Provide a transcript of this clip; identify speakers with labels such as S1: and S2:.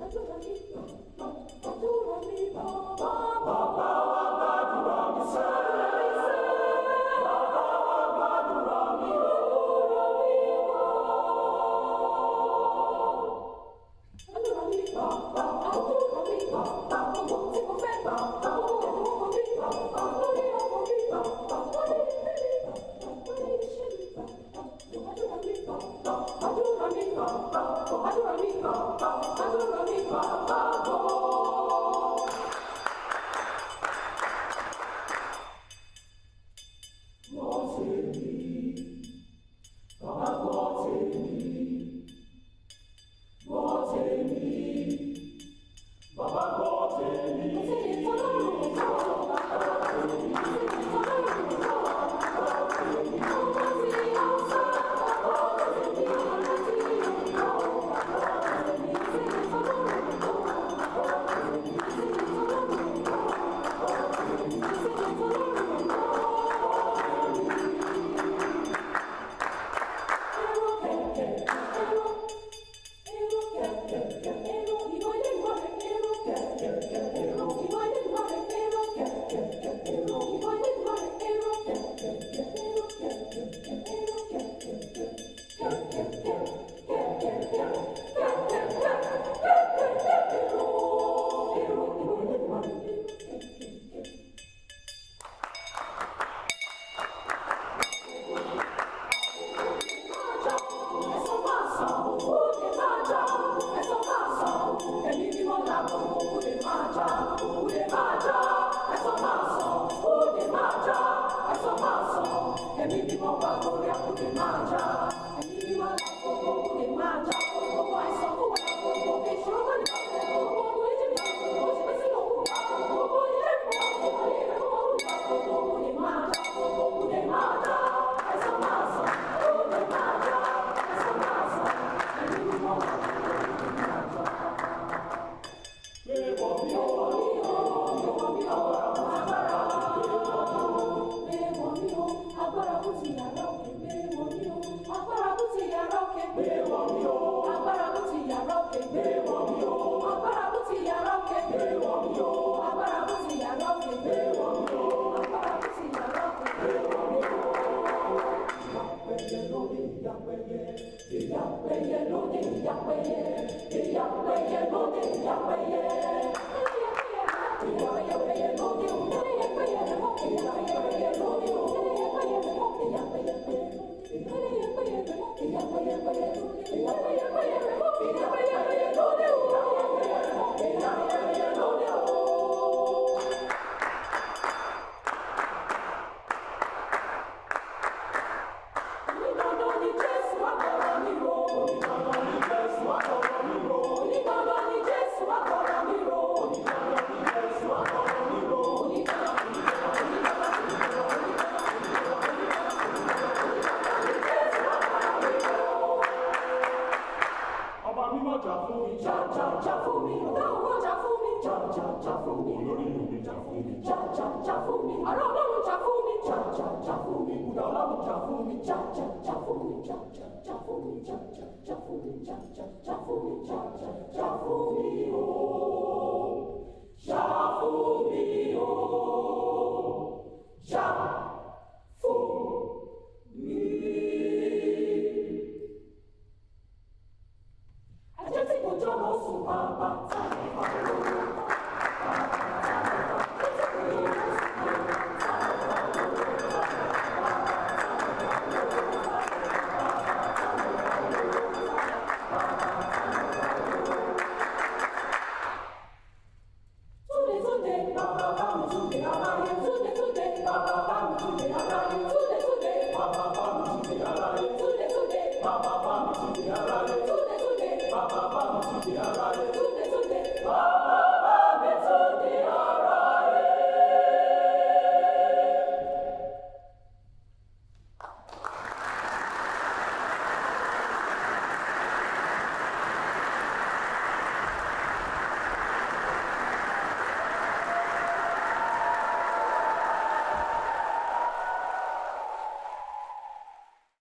S1: Àdúrà mi, àdúrà mi, bàbá.
S2: Bàbá wa gbàdúrà mi sẹ́. Bàbá wa gbàdúrà mi o.
S1: Àdúrà mi, bàbá. Àdúrà mi, bàbá. Gbogbo tí mo fẹ́, bàbá. Gbogbo ẹ̀dùn ọkàn mi, bàbá. Lórí ọkọ mi, bàbá. Lórí ilé mi, bàbá. Lórí iṣẹ́ mi, bàbá. Àdúrà mi, bàbá. Àdúrà mi, bàbá. Àdúrà mi, bàbá. Àdúrà mi, bàbá.
S2: Gbọ́ tèmi, bàbá gbọ́ tèmi. Gbọ́ tèmi, bàbá gbọ́ tèmi. Gbé wọ̀ mí o.
S1: Agbára kú ti yàrá òkè gbé wọ̀ mí o. Agbára kú ti yàrá òkè
S2: Gbé wọ̀ mí o.
S1: Agbára kú ti yàrá òkè
S2: Gbé wọ̀ mí o.
S1: Agbára kú ti yàrá òkè
S2: Gbé wọ̀ mí o.
S1: Agbára kú ti yàrá òkè
S2: Gbé wọ̀ mí o.
S1: Agbára kú ti yàrá òkè.
S2: Gbé wọ̀ mí o. Ìyàpẹ̀yẹ lóde ìyàpẹ̀yẹ. Ìyàpẹ̀yẹ lóde ìyàpẹ̀yẹ. Ìyàpẹ̀yẹ lóde ìyàpẹ̀yẹ.
S1: Ìyàpẹ̀yẹ lóde o. Ìyàpẹ̀yẹ lóde o. Ìyàpẹ̀yẹ lóde o.
S2: Ìyàpẹ̀yẹ lóde o.
S1: Onídandan ni Jésù wá gbọ́rọ̀ mi rò.
S2: Onídandan ni Jésù wá gbọ́rọ̀ mi rò.
S1: Onídandan ni Jésù wá gbọ́rọ̀ mi rò.
S2: Onídandan ni Jésù wá gbọ́rọ̀ mi rò. Ọba mímọ́ jà fún mi.
S1: Jà jà jà fún mi, ọ̀gá ògo jà fún mi. Jà jà jà fún mi.
S2: Olórí mi jà fún mi.
S1: Jà jà jà fún mi, ará Ọlọ́run jà fún mi. Jà jà jà fún mi,
S2: Ìbùdó Ọlọ́run jà fún mi.
S1: jà jà jà fún mi. Jà jà jà fún mi. Jà jà jà fún mi. Jà jà jà fún mi. Jà jà jà fún mi o.
S2: Jà fún mi o. Jà fún mi.
S1: Ajé tí kò jọmọ sùn bàbá.